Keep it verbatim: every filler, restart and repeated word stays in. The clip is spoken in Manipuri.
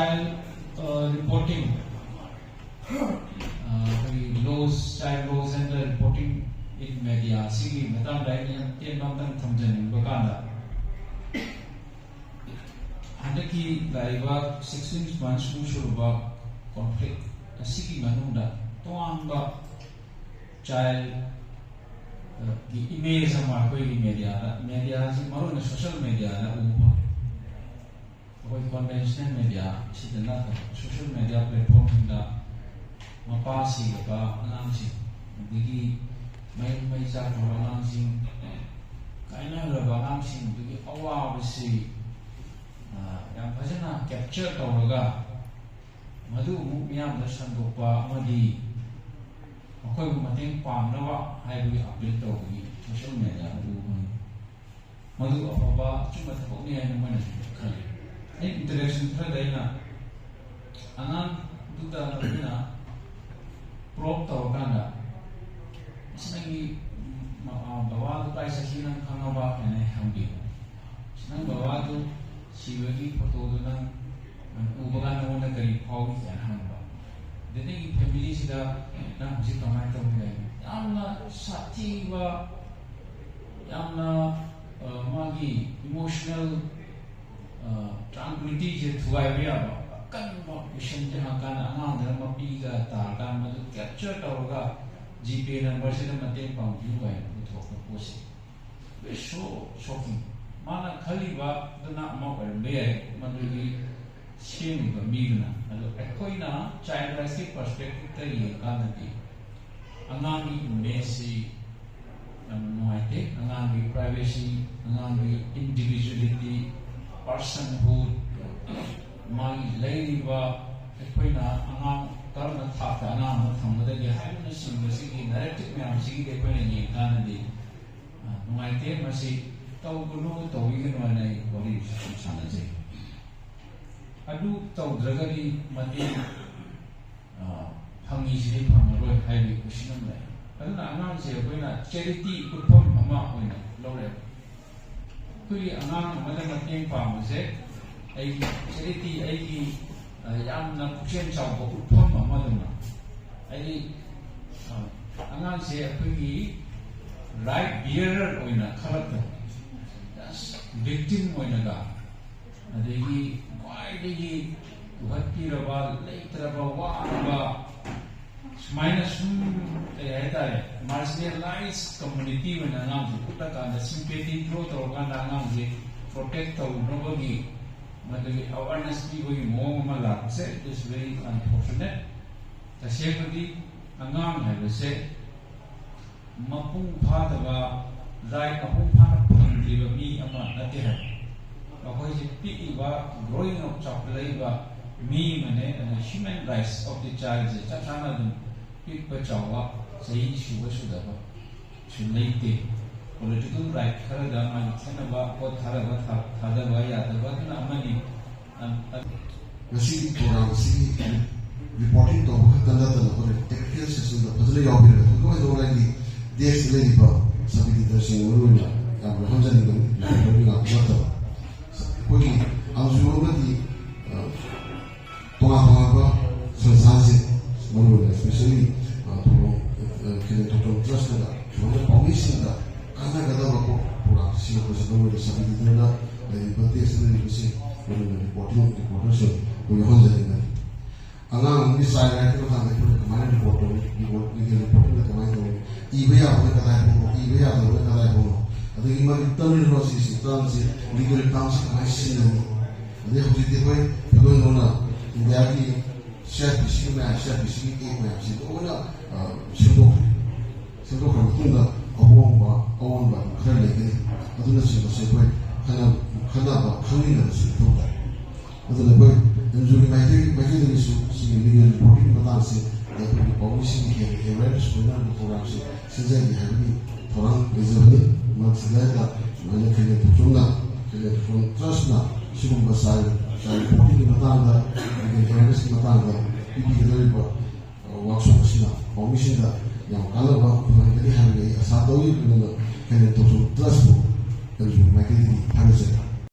Child uh, reporting, uh, the laws, child laws and the reporting in media, ꯁꯤꯒꯤ ꯃꯇꯥꯡꯗ ꯑꯩꯅ ꯌꯥꯝ ꯇꯦꯟꯕ ꯑꯝꯇꯪ ꯊꯝꯖꯅꯤꯡꯕ ꯀꯥꯟꯗ, ꯍꯟꯗꯛꯀꯤ ꯂꯥꯛꯏꯕ ꯁꯤꯛꯁꯇꯤꯟ ꯃꯟꯁꯃꯨꯛ ꯁꯨꯔꯕ ꯀꯣꯟꯐ꯭ꯂꯤꯛ ꯑꯁꯤꯒꯤ ꯃꯅꯨꯡꯗ ꯇꯣꯉꯥꯟꯕ ꯆꯥꯏꯜ ꯒꯤ ꯏꯃꯦꯖ ꯑꯃ ꯑꯩꯈꯣꯏꯒꯤ ꯃꯦꯗꯤꯌꯥꯗ, ꯃꯦꯗꯤꯌꯥꯁꯤ ꯃꯔꯨꯑꯣꯏꯅ ꯁꯣꯁꯤꯌꯦꯜ ꯃꯦꯗꯤꯌꯥꯗ ꯎꯕ ꯐꯪꯉꯤ꯫ ꯑꯩꯈꯣꯏ ꯀꯣꯟꯚꯦꯟꯁꯅꯦꯜ ꯃꯦꯗꯤꯌꯥ ꯁꯤꯗ ꯅꯠꯇꯕ ꯁꯣꯁꯤꯌꯦꯜ ꯃꯦꯗꯤꯌꯥ ꯄ꯭ꯂꯦꯠꯐꯣꯝꯁꯤꯡꯗ ꯃꯄꯥ ꯁꯤꯔꯕ ꯑꯉꯥꯡꯁꯤꯡ, ꯑꯗꯒꯤ ꯃꯌꯨꯝ ꯃꯩ ꯆꯥꯛꯈ꯭ꯔꯕ ꯑꯉꯥꯡꯁꯤꯡ, ꯀꯥꯏꯅꯈ꯭ꯔꯕ ꯑꯉꯥꯡꯁꯤꯡꯗꯨꯒꯤ ꯑꯋꯥꯕꯁꯤ ꯌꯥꯝ ꯐꯖꯅ ꯀꯦꯞꯆꯔ ꯇꯧꯔꯒ ꯃꯗꯨ ꯑꯃꯨꯛ ꯃꯤꯌꯥꯝꯗ ꯁꯟꯗꯣꯛꯄ ꯑꯃꯗꯤ ꯃꯈꯣꯏꯕꯨ ꯃꯇꯦꯡ ꯄꯥꯡꯅꯕ ꯍꯥꯏꯕꯒꯤ ꯑꯄꯤꯜ ꯇꯧꯕꯒꯤ ꯁꯣꯁꯤꯌꯦꯜ ꯃꯦꯗꯤꯌꯥꯗ ꯎꯕꯅꯤ꯫ ꯃꯗꯨ ꯑꯐꯕ ꯑꯆꯨꯝꯕ ꯊꯕꯛꯅꯤ ꯍꯥꯏꯅ ꯃꯣꯏꯅ ꯈꯜꯂꯤ꯫ ꯑꯩ ꯏꯟꯇꯔꯦꯛꯁꯟ ꯈꯔꯗ ꯑꯩꯅ ꯑꯉꯥꯡꯗꯨꯗ ꯑꯩꯈꯣꯏꯅ ꯄ꯭ꯔꯣꯞ ꯇꯧꯔꯀꯥꯟꯗ, "ꯑꯁ, ꯅꯪꯒꯤ ꯕꯕꯥꯗꯨ ꯀꯥꯏ ꯆꯠꯈꯤ ꯅꯪ ꯈꯪꯉꯕ?" ꯍꯥꯏꯅ ꯑꯩ ꯍꯪꯕꯤꯕ꯫ "ꯑꯁ, ꯅꯪ ꯕꯕꯥꯗꯨ ꯁꯤꯕꯒꯤ ꯐꯣꯇꯣꯗꯨ ꯅꯪ ꯎꯕꯒ ꯅꯉꯣꯟꯗ ꯀꯔꯤ ꯐꯥꯎꯏ?" ꯍꯥꯏꯅ ꯍꯪꯕ꯫ ꯑꯗꯩ ꯅꯪꯒꯤ ꯐꯦꯃꯤꯂꯤꯁꯤꯗ ꯅꯪ ꯍꯧꯖꯤꯛ ꯀꯃꯥꯏꯅ ꯇꯧꯔꯤ ꯂꯩ? ꯌꯥꯝꯅ ꯁꯥꯊꯤꯕ, ꯌꯥꯝꯅ ꯃꯥꯒꯤ ꯏꯃꯣꯁꯅꯦꯜ ꯇ꯭ꯔꯥꯟꯀ꯭ꯋꯤꯂꯤꯇꯤꯁꯦ ꯊꯨꯒꯥꯏꯕ ꯌꯥꯕ ꯑꯀꯟꯕ ꯀꯣꯏꯁꯟꯁꯦ ꯍꯪꯉꯀꯥꯟꯗ ꯑꯉꯥꯡꯗꯨꯅ ꯃꯄꯤꯒ ꯇꯥꯔꯀꯥꯟꯗ ꯃꯗꯨ ꯀꯦꯞꯆꯔ ꯇꯧꯔꯒ ꯖꯤꯄꯦ ꯅꯝꯕꯔꯁꯤꯗ ꯃꯇꯦꯡ ꯄꯥꯡꯕꯤꯌꯨ ꯀꯥꯏꯅ ꯄꯨꯊꯣꯛꯄ ꯄꯣꯠꯁꯦ꯫ It's so shocking. ꯃꯥꯅ ꯈꯜꯂꯤꯕꯗꯨꯅ ꯑꯃ ꯑꯣꯏꯔꯝꯕ ꯌꯥꯏ, ꯃꯗꯨꯒꯤ ꯁꯦꯝꯃꯤꯕ ꯃꯤꯗꯨꯅ꯫ ꯑꯗꯣ ꯑꯩꯈꯣꯏꯅ ꯆꯥꯏꯜ ꯔꯥꯏꯠꯁꯀꯤ ꯄꯔꯁꯄꯦꯛꯇꯤꯞꯇ ꯌꯦꯡꯉꯀꯥꯟꯗꯗꯤ ꯑꯉꯥꯡꯒꯤ ꯏꯃꯦꯖꯁꯤ ꯌꯥꯝꯅ ꯅꯨꯡꯉꯥꯏꯇꯦ꯫ ꯑꯉꯥꯡꯒꯤ ꯄ꯭ꯔꯥꯏꯚꯦꯁꯤ, ꯑꯉꯥꯡꯒꯤ ꯏꯟꯗꯤꯚꯤꯖꯨꯋꯦꯂꯤꯇꯤ, ꯄꯔꯁꯟꯍꯨꯗ, ꯃꯥꯒꯤ ꯂꯩꯔꯤꯕ, ꯑꯩꯈꯣꯏꯅ ꯑꯉꯥꯡ ꯀꯔꯝꯕ ꯊꯥꯛꯇ ꯑꯉꯥꯡ ꯑꯃ ꯊꯝꯒꯗꯒꯦ ꯍꯥꯏꯕꯅꯆꯤꯡꯕꯁꯤꯒꯤ ꯅꯦꯔꯦꯇꯤꯚ ꯃꯌꯥꯝꯁꯤꯒꯤꯗꯤ ꯑꯩꯈꯣꯏꯅ ꯌꯦꯡꯉꯀꯥꯟꯗꯗꯤ ꯅꯨꯡꯉꯥꯏꯇꯦ꯫ ꯃꯁꯤ ꯇꯧꯒꯅꯨ, ꯇꯧꯕꯤꯒꯅꯨ ꯍꯥꯏꯅ ꯑꯩ ꯋꯥꯔꯤ ꯁꯨꯝ ꯁꯥꯟꯅꯖꯩ꯫ ꯑꯗꯨ ꯇꯧꯗ꯭ꯔꯒꯗꯤ ꯃꯇꯦꯡ ꯐꯪꯉꯤꯁꯤꯗꯤ ꯐꯪꯉꯔꯣꯏ ꯍꯥꯏꯕꯒꯤ ꯀꯣꯏꯁꯟ ꯑꯃ ꯂꯩ꯫ ꯑꯗꯨꯅ ꯑꯉꯥꯡꯁꯦ ꯑꯩꯈꯣꯏꯅ ꯆꯦꯔꯤꯇꯤ ꯎꯠꯐꯝ ꯑꯃ ꯑꯣꯏꯅ ꯂꯧꯔꯦ꯫ ꯑꯩꯈꯣꯏꯒꯤ ꯑꯉꯥꯡ ꯑꯃꯗ ꯃꯇꯦꯡ ꯄꯥꯡꯕꯁꯦ ꯑꯩꯒꯤ ꯆꯦꯔꯤꯇꯤ, ꯑꯩꯒꯤ ꯌꯥꯝꯅ ꯄꯨꯛꯆꯦꯜ ꯆꯥꯎꯕ ꯎꯠꯐꯝ ꯑꯃꯗꯧꯅ꯫ ꯑꯩ ꯑꯉꯥꯡꯁꯦ ꯑꯩꯈꯣꯏꯒꯤ ꯔꯥꯏꯠ ꯕꯤꯌꯔꯔ ꯑꯣꯏꯅ ꯈꯜꯂꯛꯇꯕ, ꯚꯤꯛꯇꯤꯝ ꯑꯣꯏꯅꯒ, ꯑꯗꯒꯤ ꯈ꯭ꯋꯥꯏꯗꯒꯤ ꯄꯨꯈꯠꯄꯤꯔꯕ, ꯂꯩꯇ꯭ꯔꯕ, ꯋꯥꯔꯕ, ꯁꯨꯃꯥꯏꯅ ꯁꯨꯝ ꯀꯩ ꯍꯥꯏꯇꯥꯔꯦ, ꯃꯥꯔꯖꯤꯅꯦꯂꯥꯏꯁ ꯀꯝꯃꯨꯅꯤꯇꯤ ꯑꯣꯏꯅ ꯑꯉꯥꯡꯁꯦ ꯎꯠꯂꯀꯥꯟꯗ, ꯁꯤꯝꯄꯦꯊꯤ ꯗ꯭ꯔꯣ ꯇꯧꯔꯀꯥꯟꯗ ꯑꯉꯥꯡꯁꯦ ꯄ꯭ꯔꯣꯇꯦꯛ ꯇꯧꯅꯕꯒꯤ ꯃꯗꯨꯒꯤ ꯑꯋꯥꯔꯅꯦꯁ ꯄꯤꯕꯒꯤ ꯃꯑꯣꯡ ꯑꯃ ꯂꯥꯛꯄꯁꯦ, it is very unfortunate꯫ ꯇꯁꯦꯡꯕꯗꯤ ꯑꯉꯥꯡ ꯍꯥꯏꯕꯁꯦ ꯃꯄꯨꯡ ꯐꯥꯗꯕ, ꯔꯥꯏꯠ ꯃꯄꯨꯡ ꯐꯥꯅ ꯐꯪꯗ꯭ꯔꯤꯕ ꯃꯤ ꯑꯃ ꯅꯠꯇꯦ ꯍꯥꯏꯕ꯫ ꯑꯩꯈꯣꯏꯁꯦ ꯄꯤꯛꯏꯕ, growing up, ꯆꯥꯎꯈꯠꯂꯛꯏꯕ ꯃꯤ ꯑꯃꯅꯦ꯫ ꯑꯗꯨꯅ human rights of the childꯁꯦ ꯆꯞ ꯆꯥꯅ ꯑꯗꯨꯝ ꯄꯤꯛꯄ ꯆꯥꯎꯕ, ꯆꯍꯤ ꯁꯨꯕ ꯁꯨꯗꯕ ꯁꯨ ꯂꯩꯇꯦ꯫ ꯄꯣꯂꯤꯇꯤꯀꯦꯜ ꯔꯥꯏꯠ ꯈꯔꯗ ꯃꯥꯒꯤ ꯈꯦꯠꯅꯕ, ꯄꯣꯠ ꯊꯥꯗꯕ, ꯊꯥ-, ꯊꯥꯗꯕ ꯌꯥꯗꯕ ꯑꯗꯨꯅ ꯑꯃꯅꯤ꯫ ꯑ-, ꯑ-, ꯉꯁꯤꯒꯤ ꯄ꯭ꯔꯣꯒ꯭ꯔꯥꯝ ꯑꯁꯤꯒꯤ ꯔꯤꯄꯣꯔꯇꯤꯡ ꯇꯧꯕ ꯈꯛꯇ ꯅꯠꯇꯅ ꯑꯩꯈꯣꯏꯅ ꯇꯦꯛꯅꯤꯀꯦꯜ ꯁꯦꯁꯟꯗ ꯐꯖꯅ ꯌꯥꯎꯕꯤꯔꯒ ꯑꯩꯈꯣꯏ ꯂꯣꯏꯅ ꯂꯩꯔꯤ, ꯗꯦꯁꯇ ꯂꯩꯔꯤꯕ ꯁꯕ ꯑꯦꯗꯤꯇꯔꯁꯤꯡ ꯃꯔꯨ ꯑꯣꯏꯅ ꯌꯥꯝꯅ ꯍꯟꯖꯅꯤꯡꯕꯅꯤ, ꯂꯥꯏꯕ꯭ꯔꯦꯔꯤ ꯉꯥꯛꯇ ꯅꯠꯇꯕ꯫ ꯑꯩꯈꯣꯏꯒꯤ ꯑꯃꯁꯨ ꯑꯃꯗꯤ, ꯑ, ꯇꯣꯉꯥꯟ ꯇꯣꯉꯥꯟꯕ ꯁꯪꯁꯊꯥꯟꯁꯤꯡ, ꯃꯔꯨ ꯑꯣꯏꯅ especially, ꯑ, ꯊꯧꯔꯝ, ꯑ, ꯈꯦꯂꯦꯟ ꯊꯣꯛꯆꯣꯝ ꯇ꯭ꯔꯁꯅꯒ ꯁꯨꯃꯥꯏꯅ ꯄꯥꯎꯃꯤꯁꯤꯡꯗ ꯀꯥꯟꯅꯒꯗꯕ ꯄꯣ-, ꯄ꯭ꯔꯣꯒ꯭ꯔꯥꯝ ꯁꯤꯜꯂꯛꯄꯁꯤ ꯃꯔꯨ ꯑꯣꯏꯅ ꯁꯕ ꯑꯦꯗꯤꯇꯔꯅ ꯂꯩꯔꯤꯕ ꯗꯦꯁꯇ ꯂꯩꯔꯤꯕꯁꯤꯡ, ꯃꯔꯨ ꯑꯣꯏꯅ ꯔꯤꯄꯣꯔꯇꯤꯡ, ꯔꯤꯄꯣꯔꯇꯔꯁꯤꯡ ꯑꯩꯈꯣꯏ ꯌꯥꯎꯍꯟꯖꯅꯤꯡꯕꯅꯤ꯫ ꯑꯉꯥꯡ ꯑꯃꯒꯤ ꯆꯥꯏꯜ ꯔꯥꯏꯠꯀꯤ ꯃꯇꯥꯡꯗ ꯑꯩꯈꯣꯏꯅ ꯀꯃꯥꯏꯅ ꯔꯤꯄꯣꯔꯠ ꯇꯧꯅꯤ? ꯔꯤꯄꯣꯔꯠ, ꯂꯤꯒꯦꯜ ꯔꯤꯄꯣꯔꯠꯇꯨꯗ ꯀꯃꯥꯏꯅ ꯇꯧꯅꯤ? ꯏꯕ ꯌꯥꯕꯅ ꯀꯗꯥꯏ ꯐꯥꯎꯅꯣ? ꯏꯕ ꯌꯥꯗꯕꯅ ꯀꯗꯥꯏ ꯐꯥꯎꯅꯣ? ꯑꯗꯒꯤ ꯃꯥꯒꯤ ꯇꯔꯃꯤꯅꯣꯂꯣꯖꯤꯁꯤ, ꯇꯔꯝꯁꯤ, ꯂꯤꯒꯦꯜ ꯇꯔꯝꯁꯤ ꯀꯃꯥꯏꯅ ꯁꯤꯖꯤꯟꯅꯅꯤ? ꯑꯗꯩ ꯍꯧꯖꯤꯛꯇꯤ ꯑꯩꯈꯣꯏ ꯊꯣꯏꯗꯣꯛ ꯍꯦꯟꯗꯣꯛꯅ ꯏꯟꯗꯤꯌꯥꯒꯤ ꯁꯤ ꯑꯥꯔ ꯄꯤ ꯁꯤꯒꯤ ꯃꯌꯥꯝ, ꯁꯤ ꯑꯥꯔ ꯄꯤ ꯁꯤꯒꯤ ꯑꯦꯛ ꯃꯌꯥꯝꯁꯤ ꯂꯣꯏꯅ, ꯑ, ꯁꯦꯝꯗꯣꯛꯈ꯭ꯔꯦ꯫ ꯁꯦꯝꯗꯣꯛꯈ꯭ꯔ ꯃꯇꯨꯡꯗ ꯑꯍꯣꯡꯕ, ꯑꯑꯣꯟꯕ ꯈꯔ ꯂꯩꯒꯅꯤ꯫ ꯑꯗꯨꯅꯆꯤꯡꯕꯁꯦ ꯑꯩꯈꯣꯏ ꯈꯟꯅ-, ꯈꯟꯅꯕ, ꯈꯪꯃꯤꯟꯅꯕꯁꯤ ꯃꯊꯧ ꯇꯥꯏ꯫ ꯑꯗꯨꯅ ꯑꯩꯈꯣꯏ ꯑꯦꯟ ꯖꯤ ꯑꯣꯒꯤ ꯃꯥꯏꯀꯩ-, ꯃꯥꯏꯀꯩꯗꯒꯤꯁꯨ ꯁꯤꯒꯤ ꯂꯤꯒꯦꯜ ꯔꯤꯄꯣꯔꯇꯤꯡꯒꯤ ꯃꯇꯥꯡꯁꯦ ꯑꯩꯈꯣꯏꯒꯤ ꯄꯥꯎꯃꯤꯁꯤꯡꯒꯤ ꯍꯦꯟꯅ ꯑꯦꯋꯦꯔꯅꯦꯁ ꯑꯣꯏꯅꯕ ꯄ꯭ꯔꯣꯒ꯭ꯔꯥꯝꯁꯦ ꯁꯤꯟꯖꯒꯦ ꯍꯥꯏꯕꯒꯤ ꯊꯧꯔꯥꯡ ꯂꯩꯖꯕꯅꯤ꯫ ꯃꯔꯛꯁꯤꯗ ꯁꯨꯃꯥꯏꯅ ꯈꯦꯂꯦꯟ ꯊꯣꯛꯆꯣꯝꯅ, ꯈꯦꯂꯦꯟ ꯊꯣꯛꯆꯣꯝ ꯇ꯭ꯔꯁꯅ ꯁꯤꯒꯨꯝꯕ ꯆꯥꯏꯜ, ꯆꯥꯏꯜ ꯔꯤꯄꯣꯔꯇꯤꯡꯒꯤ ꯃꯇꯥꯡꯗ, ꯂꯤꯒꯦꯜ ꯑꯦꯋꯦꯔꯅꯦꯁꯀꯤ ꯃꯇꯥꯡꯗ ꯄꯤꯕꯤꯒꯗꯧꯔꯤꯕ ꯋꯥꯛꯁꯣꯞ ꯑꯁꯤꯅ ꯄꯥꯎꯃꯤꯁꯤꯡꯗ ꯌꯥꯝ ꯀꯥꯟꯅꯕ ꯐꯪꯍꯟꯒꯅꯤ ꯍꯥꯏꯕꯒꯤ ꯑꯩ ꯑꯁꯥ ꯇꯧꯏ꯫ ꯑꯗꯨꯅ ꯈꯦꯂꯦꯟ ꯊꯣꯛꯆꯣꯝ ꯇ꯭ꯔꯁꯄꯨ